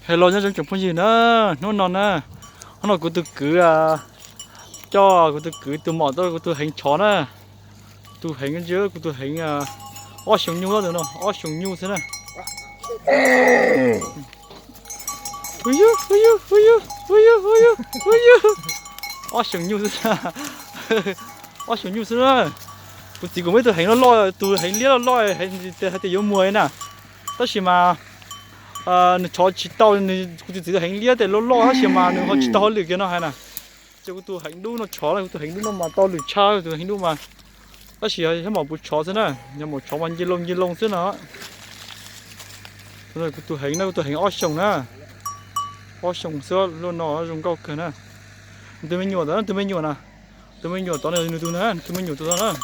Hello nyob zoo tsoom phooj ywg na, hnub no na, hnub no kuv tus kwv coj kuv tus kwv tus maum tuaj kuv tus heev tshov na. Kuv tus heev ntsia kuv tus heev ob xyoos nyuj no, ob xyoos nyuj xwb na. Hu yug, hu yug, hu yug, hu yug, hu yug, hu yug. Ob xyoos nyuj xwb, ob xyoos nyuj xwb na. Kuv txiv kuv muaj ib tug heev loj loj, tus heev liab loj loj, hais tias yuav muag na. Tab sis mas nws tshov tsis tau, kuv tus txiv tus heev liab tes loj loj tab sis mas nws ho tsis tau hauj lwm kiag no hais na. Ces kuv tus heev dub no tshov, kuv tus heev dub no mas tau lwm tshaj tus heev dub mas. Tab sis yog maum puv tshov xwb na, yog maum tshov mas nce loo nce loo xwb no. Kuv tus heev na, kuv tus heev ob xyoos na, ob xyoos xwb, luaj no zoo nkauj kawg na. Tus me nyuam ntawd, tus me nyuam na, tus me nyuam tod nws tus na, tus me nyuam tus tod na.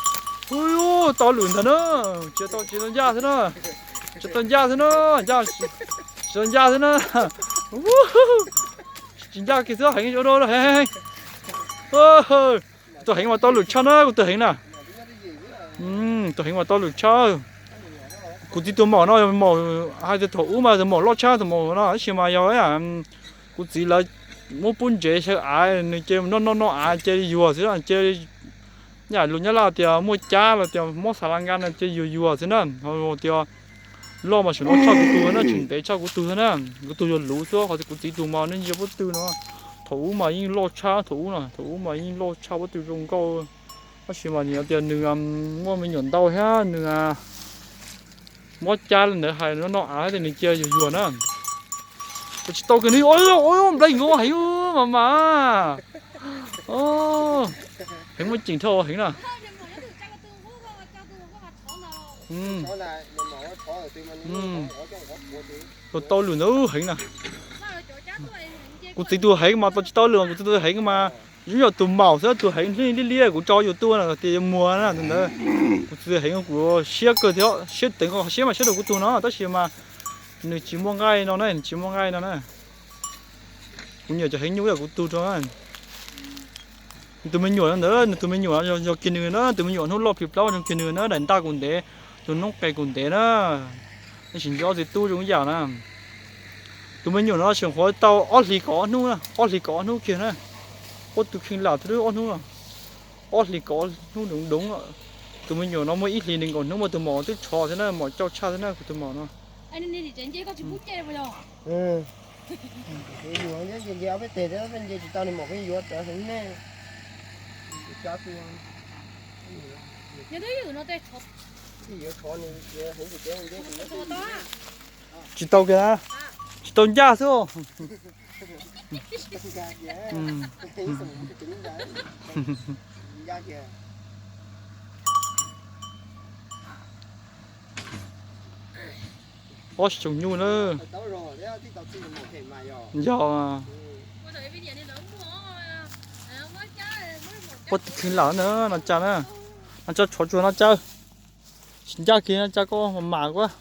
Ui, tau lwm ntag na, tsis tau, tsis tau ncaj xwb na, tsis tau ncaj xwb na, tsis tau ncaj xwb na. Tsis ncaj kiag xwb, heev ua dua heev. Tus heev mas tau lwm tshaj na, kuv tus heev na. Tus heev mas tau lwm tshaj. Kuv txiv tus maum no, maum hais tias thaum ub mas tus maum loj tshaj tus maum no tab sis mas yog kuv txiv lawv muab pub ntsev xyaw av, nws ces noj noj noj av ces yuag xwb ces yam lus Nyab Laj tias muaj cab los tias mob xav la nka no ces yuag yuag xwb na. Ho tias loj mas tseem loj tshaj kuv tus na, tseem ntev tshaj kuv tus na. Kuv tus yuav luv xwb, ho kuv txiv tus mas nej ntsia pob tw no, thaum ub mas yeej loj tshaj, thaum ub no, thaum ub mas yeej loj tshaj pob tw zoo nkauj. Tab sis mas nws tias nws muaj me nyuam ntau thiab nws mob cab li ntawd hais noj av tias nws cia yuag yuag na. Tsis tau kiag nws, nplai nkaus heev mas mas. Heev muaj ceem dhau heev na. Tau lwm ntawd heev na. Kuv txiv tus heev mas tau tsis tau lwm, kuv txiv tus heev mas zoo yam tus maum xwb, tus heev liab liab kuv tso yus tuaj na tias yuav muag na ntawd. Kuv txiv tus heev kuv siab kawg thiab siab teev, siab mas siab rau kuv tus no tab sis mas nws tsis muaj nqaij no na, nws tsis muaj nqaij no na. Kuv nyiam cov heev nyuj yam kuv tus rau. Nws tus me nyuam ntawd, nws tus me nyuam yog kiag nws na, tus me nyuam hnub loj plhis plaub zoo kiag nws na, daim ntaj kuv ntev, tus noob qes kuv ntev na. Nej sim nco ob txiv tub zoo ib yam na. Tus me nyuam no tseem qhuav tau ob hlis kaum ob hnub, ob hlis kaum ob hnub kiag na. Ob tug kheej lam thiab ob hnub, ob hlis kaum ob hnub doov doov. Tus me nyuam no muaj ib hlis nees nkaum hnub, muaj tus maum twb tshov thiab na, maum coj tshaj thiab na, kuv tus maum no. Tsis tau kiag, tsis tau ncaj xwb. Ob xyoos nyuj na. Yog. Ua tib khwv lawm na, no cas na, no cas tshov tsuag no cas. Tsis ncaj kiag no cas koj mam mam koj.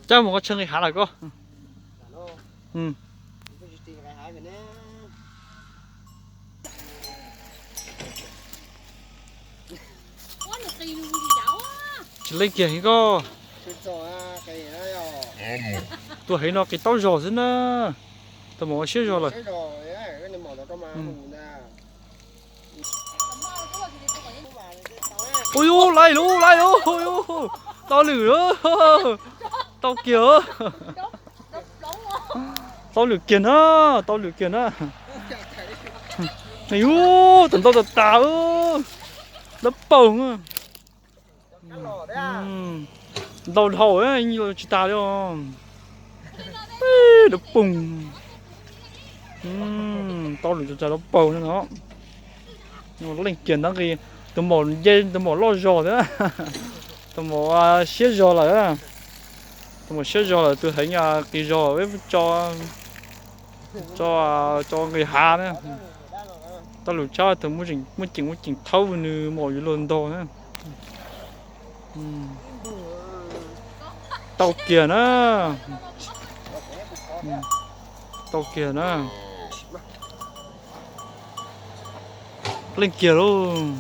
Cas mus koj tshee nqis hav lawm koj. Tsis leej kiag heev koj. Tus heev no qis taub zog xwb na. Tus maum siab zog lawm. Ui yus, laij lub, laij lub, ui yus, tau lwm, tau kiag. Tau lwm kiag na, tau lwm kiag na. Yus, tau ntau tas tas, dawb paug. Ntau dhau, tsis tas li. Dawb paug. Tau lwm tas tas dawb paug no. Leej kiag ntawd nqis, tus maum nce, tus maum loj zog thiab. Tus maum siab zog lawm. Tus maum siab zog lawm, tus heev qis zog, tso, tso nqis hav na. Tau lwm tshaj tus muaj ceem, muaj ceem thaub nws maum yuav luag ntog na. Tau kiag na. Tau kiag na. Leej kiag lauj.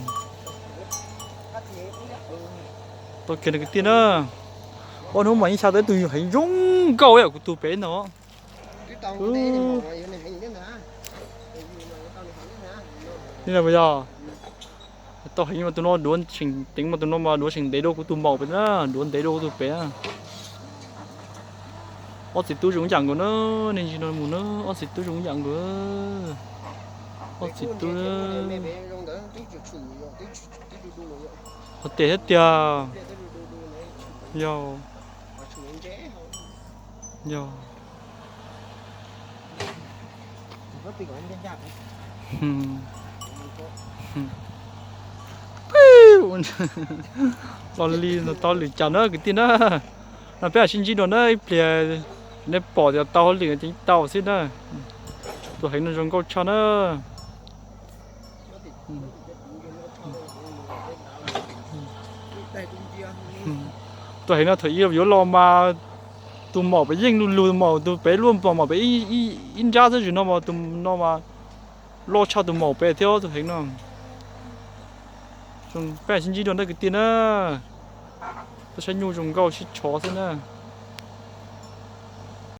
Tau kiag no kwv tij na. Ob hnub mas yeej xya tau ib tug heev zoo nkauj ib yam kuv tus pem no. Li no puas yog? Tau heev mas tus no duav tseem teev mas tus no mas duav tseem ntev dua kuv tus maum pem na, duav ntev dua kuv tus pem na. Ob txiv tub zoo ib yam nkaus na, nej ntsia no mus na, ob txiv tub zoo ib yam nkaus. Ob txiv tub. Qhov tes thiab tiag. Yog. Yog. Los li no tau lwm cas na kwv tij na. No peb sib ntsib dua na ib pliag, nej pom tias tau hauj lwm ces tau xwb na. Tus heev no zoo nkauj tshaj na. Tus heev no thaum ub yuav los mas tus maum pem yeej lug lug, maum tus pem luaj npog maum pem ib nrab xwb, zaum no mas tus no mas loj tshaj tus maum pem thiab tus heev no. Peb sib ntsib dua na kwv tij na. Tuaj saib nyuj zoo nkauj sib tshov xwb na.